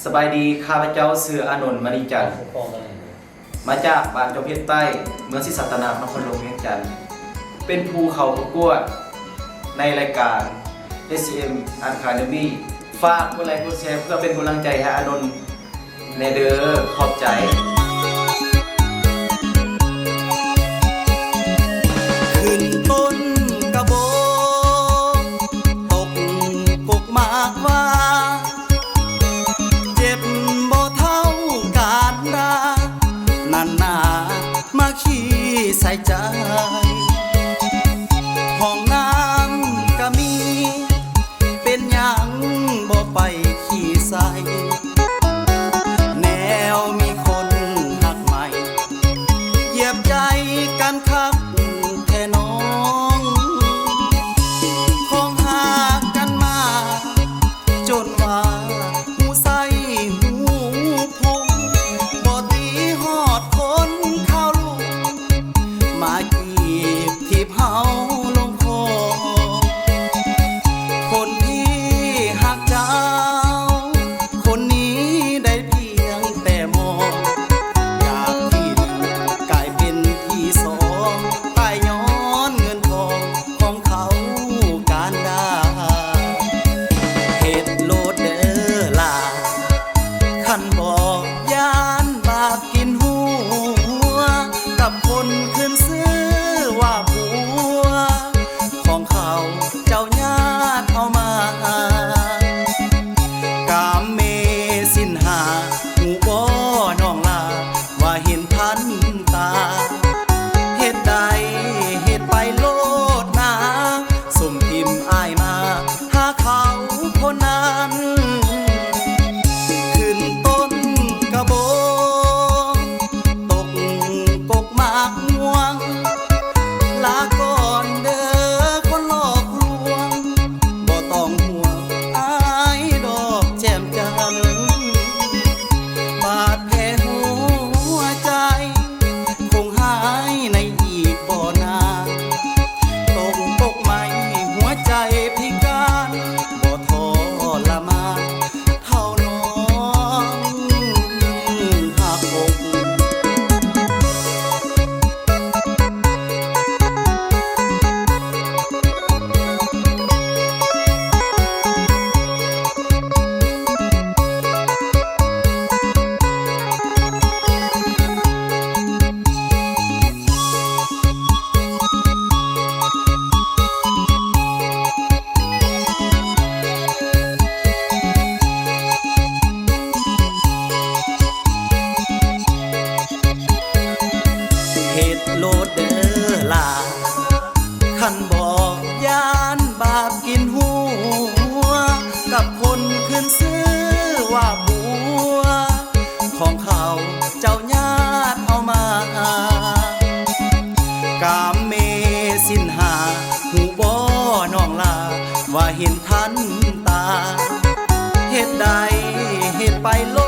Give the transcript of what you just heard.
ສະບາຍດີ, ຂ້າພະເຈົ້າຊື່ ອານົນ ມະນີຈັນ ມາຈາກບ້ານຈອມເພັດໃຕ້ ເມືອງສີສັດຕະນາກ ນະຄອນຫຼວງວຽງຈັນ ເປັນຜູ້ເຂົ້າປະກວດໃນລາຍການ ເອສຊີເອັມ Academy. ຝາກກົດໄລກົດແຊເພື່ອເປັນກຳລັງໃຈໃຫ້ອານົນແດ່ເດີ. ຂອບໃຈ. ຂຶ້ນຕົ້ນກະໂບ ຕົກກົກໝາກຫວ້າ ເຈັບບໍ່ເທົ່າການດ່າ ນັ້ນນາມາຂີ້ໃສ່ໃຈ. ຫ້ອງນ້ຳກະມີ ເປັນຫຍັງບໍ່ໄປຂີ້ໃສ່ ແນວມີຄົນຮັກໃໝ່ ຢຽບໃຈກັນຄັກແທ້ນ້ອງ ຂອງຫາກກັນມາ ຈົນວ່າຫູໃສຫູພຸງ ບໍ່ຕີຮອດຄົນຂ່າວລູກ ມາຈີບຖີບເຮົາລົງຄໍ. ຄົນທີ່ຮັກເຈົ້າ ຄົນນີ້ໄດ້ພຽງແຕ່ມອງ ຈາກທີ່ໜຶ່ງກາຍເປັນທີ່ສອງ ຕາຍຍ້ອນເງິນທອງ ຂອງເຂົາການດາ ເຮັດໂລດເດີຫຼ້າ ຄັນບໍ່ຢ້ານບາບກິນຫົວ ກັບຄົນຂຶ້ນຊື່ວ່າຜົວ ຂອງເຂົາເຈົ້າຍາດເອົາມາ ກາມເມສິນຫ້າ ຮູ້ບໍ່ນ້ອງຫຼ້າ ວ່າເຫັນທັນຕາ ເຮັດໃດເຮັດໄປໂລດນາ ສົມຖິ້ມອ້າຍມາຫາເຂົາຄົນນັ້ນ ຂຶ້ນຕົ້ນກະໂບ ຕົກກົກໝາກມ່ວງ ລາກ່ອນເດີຄົນຫຼອກລວງ ບໍ່ຕ້ອງຫ່ວງອ້າຍດອກແຈ່ມຈັນ ບາດແຜຫົວໃຈ ຄົງຫາຍໃນອີກບໍ່ນານ ຕົກກົກໄໝ ຫົວໃຈພິການ ບໍ່ທໍລະມານ ເທົ່ານ້ອງຫັກອົກ. ເຮັດໂລດເດີຫຼ້າ ຄັນບໍ່ຢ້ານບາບກິນຫົວ ກັບຄົນຂຶ້ນຊື່ວ່າຜົວ ຂອງເຂົາເຈົ້າຍາດເອົາມາ ກາມເມສິນຫ້າ ຮູ້ບໍ່ນ້ອງຫຼ້າ ວ່າເຫັນທັນຕາ ເຮັດໃດເຮັດໄປໂລ